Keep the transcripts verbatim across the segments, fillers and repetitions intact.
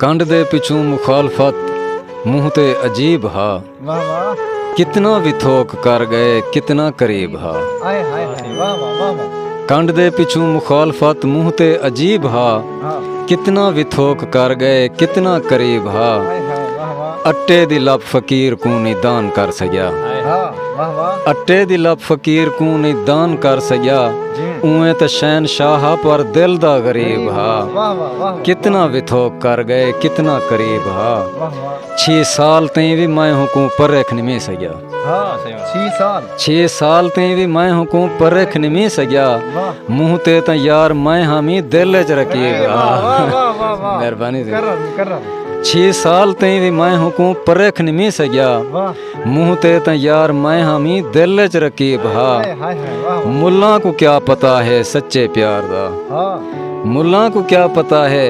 کنڈ دے پچھوں مخالفت منہ تے عجیب ہا۔ واہ واہ۔ کتنا وتھوک کر ڳئے، کتنا قریب ہا۔ ہائے ہائے ہائے، واہ واہ، واہ واہ۔ کنڈ دے پچھوں مخالفت منہ تے عجیب ہا۔ ہاں۔ کتنا وتھوک کر ڳئے، کتنا قریب ہا۔ ہائے ہائے، واہ واہ۔ اٹے دی لپ فقیر کوں نہیں دان کر سڳیا۔ ہاں، واہ واہ۔ اٹے دی لپ فقیر کوں نہیں دان کر سڳیا۔ جی۔ اونویں تاں شہنشاہ ہا پر دل دا غریب ہا۔ واہ واہ، واہ واہ۔ کتنا وتھوک کر ڳئے، کتنا قریب ہا۔ واہ واہ۔ چھی سال تئیں وی میں ہکوں پرکھ نمی سڳیا۔ ہاں، چھی سال۔ چھی سال تئیں وی میں ہکوں پرکھ نمی سڳیا۔ واہ۔ منہ تے تاں یار میں ہامی، دل اچ رقیب ہا۔ واہ واہ، واہ واہ، واہ۔ مہربانی سئیں۔ مکرر، مکرر۔ چھی سال تئیں وی میں ہکوں پرکھ نمی سڳیا۔ واہ۔ منہ تے تاں یار میں ہامی، دل اچ رقیب ہا۔ ہائے ہائے ہائے، واہ واہ۔ ملاں کوں کیا پتہ ہے سچے پیار دا۔ ہاں۔ ملاں کوں کیا پتہ ہے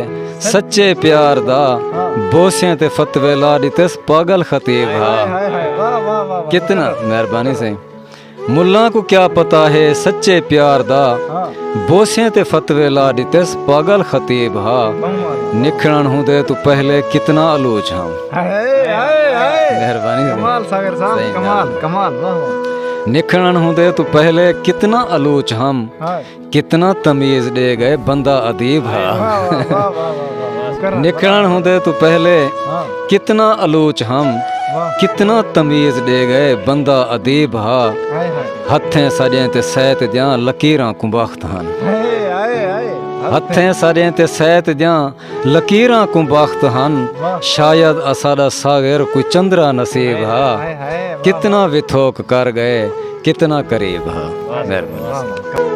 سچے پیار دا۔ ہاں۔ بوسیں تے فتوے لا ݙتس پاگل خطیب ہا۔ ہائے ہائے ہائے، واہ واہ واہ واہ۔ کتنا مہربانی سئیں۔ ملاں کوں کیا پتہ ہے سچے پیار دا۔ ہاں۔ بوسیں تے فتوے لا ݙتس پاگل خطیب ہا۔ واہ واہ واہ۔ نکھڑݨ ہوندے توں پہلے کتنا آلوچ ہم۔ ہائے ہائے ہائے۔ مہربانی سئیں۔ کمال ساگر صاحب، صحیح کمال، ڳالھ ہے۔ کمال، واہ واہ۔ نکھڑݨ ہوندے توں پہلے کتنا آلوچ ہم۔ ہائے۔ کتنا تمیز ݙے ڳئے بندہ ادیب ہا۔ واہ واہ، واہ واہ، واہ واہ۔ مکرر۔ نکھڑݨ ہوندے توں پہلے ہاں۔ کتنا آلوچ ہم۔ واہ۔ کتنا تمیز ݙے ڳئے بندہ ادیب ہا۔ ہائے ہائے۔ ہتھیں ساݙیں تے سیت دیاں لکیراں کوں بخت ہن۔ ہائے ہائے ہائے۔ ہتھیں ساݙیں تے سیت دیاں لکیراں کوں بخت ہن۔ واہ۔ شاید اساݙا ساغر کوئی چندرا نصیب ہا۔ ہائے ہائے، واہ۔ کتنا وتھوک کر ڳئے، کتنا قریب ہا۔ واہ، مہربانی۔ واہ، واہ۔